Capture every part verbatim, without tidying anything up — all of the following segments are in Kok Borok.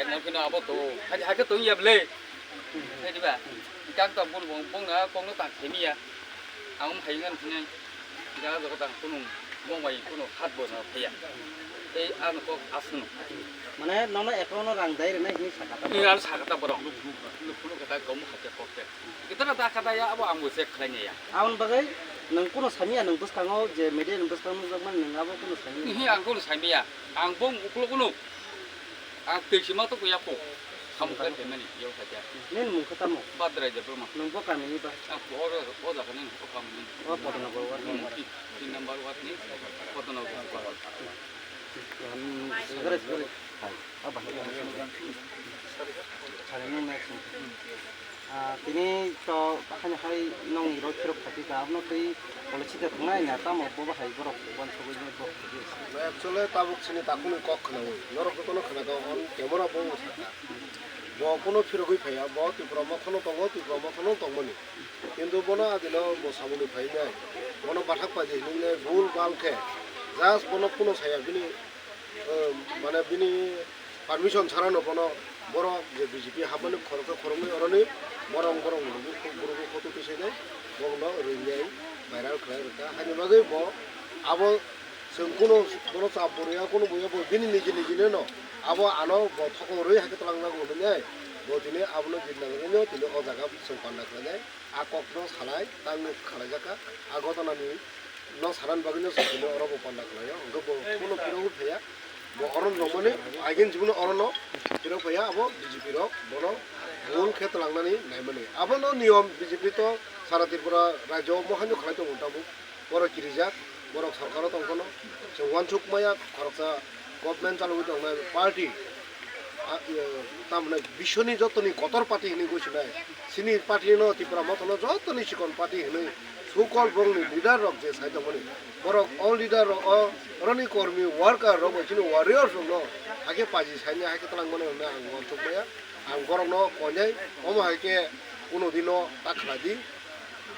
Mo kino abo to, hai, hai ke to ya ble. Hai diba? Kang ta bun bong, bong na kong no ta khemi ya. Ang hai ngan thini. Jaga jaga ta kunu bong bai kunu hat bo na phaya. Tei ano kok asno. Mane nono account no rang dai rina hini sakata. Ni ano sakata borok. Lukunu kata gomu kata kok te. Kita na ta kata ya abo ang bo check khlai ya. Aboni bagwi nwng kunu samiya nwng bwskango je media nwng bwskango nukjakmani nwng abo kunu samiya. Hi ang kunu samiya. Ang bong uklo kunu. Ang twi sima to kuya po. Samung khe pemani yo khaja. Nini mung khe tamo? Badrai Debbarma. Nwng bo kamini ba? Ang po oro o jaga ni o kamini. O Podonogor ward ni. Hmm, tin number ward ni. Podonogor. Hmm, sagare sagare. Hai. Ah, bahai. Sare nwng next. Ah, tini to haino hai nong iro phirok thapika, abno twi policy de thangnai na tamo bo bahai borok uansugui borok thapio. Actually, tabuk chini takhukni kok khnaui, norok jotono khna kha, on camera bo sakha. Bo kuno phirogwi phaiya, bo Tipra Mothano tongo, Tipra Mothano tongmani. Kintu bono adino bo samungni phainai, bono bathak paidi hinwi bul bal khe, just bono kuno saya bini, eh, mane bini permission sarano bono borok je B J P hapmani khoroksa khoroknwi oroni borok borok nungwi borok photo twi sainai borokno rwngwi viral khlai rwkha. Haini bagwi bo abo chwng kuno bono chap bo rwya, kuno bo ya bo bini niji nijino no abo ano bo thoko rwi hai khe twlang jago hwnwi bo tini abono jirna bagwino tini o jaga chwng panda khlainai. A kokno salai tangwi khalaijak kha. A gotonani no sanani bagwino chwng tini oro bo panda khlaio. Hwnkhe bo kuno phirogwi phaiya. Bo oro romani agin jiboni oro no phirok phaiya, abo B J P rok bono bul khe twlangnani naimani. Abono niyom B J P to sara Tripura rajyo o mohaino khlai tongo tabuk. Borok kirijak, borok sorkaro tongphano, chwng uansuk maya khoroksa government chalogwi tongnai party, a, e, tamni biswni jotoni kotor party hinwi gwisinai. Chini party no Tipra Mothano jotoni chikon party hinwi sukol bongni leader rok je sai tongmani. Borok o leader rok o oroni kormi worker rok bai chini warriors rok no hakhe paji saini hakhe twlang mani hwnwi ang uansuk maya. Ang borokno koinai omo hai khe kuno dino ta khlai di.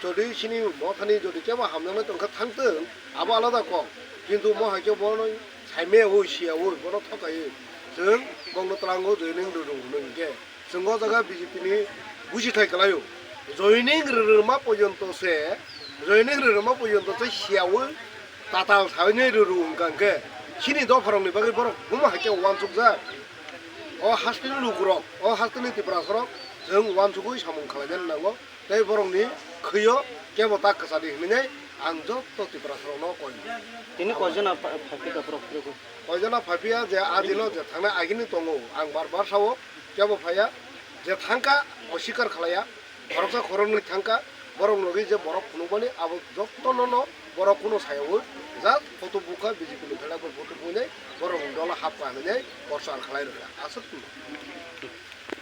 Jodi chini mothani jodi kebo hamjaknai tongkha thangtwng, abo alada kok. Kintu mo hai khe bono saimaya oi, siya oi, bono thokaiwi chwng bongno tlango joining rwrw hwnwi hinkhe chwng o jaga B J P ni buji thai kwlaio. Joining rwrwma porjonto se, joining rwrwma porjonto se siya oi tatal sawi nai rwrw wngkha hinkhe chini dopharokni bagwi borok bomo hai khe uansukjak. O hasteni lukurok, o hasteni Tiprasarok chwng uansugwi samung khlainani nango. Tei borokni khwio kebo ta kwchadi hinwi ang joto Tiprasarokno koi. Tini koijona pha-, phaikhe borok phirogwi? Koijona phaiphia je adino je thangnai agini tongo, ang bar bar sao, kebo phaiya, je thangkha osikar khlaiya, khoroksa khoroknwi thangkha, borok logi je borok phunukmani abo jotono no borok kuno sayaui, just photo bukha B J P ni phela bo photo bunai, borok ni dolo hapkha hinwi prochar khlai rwkha, aswk twi.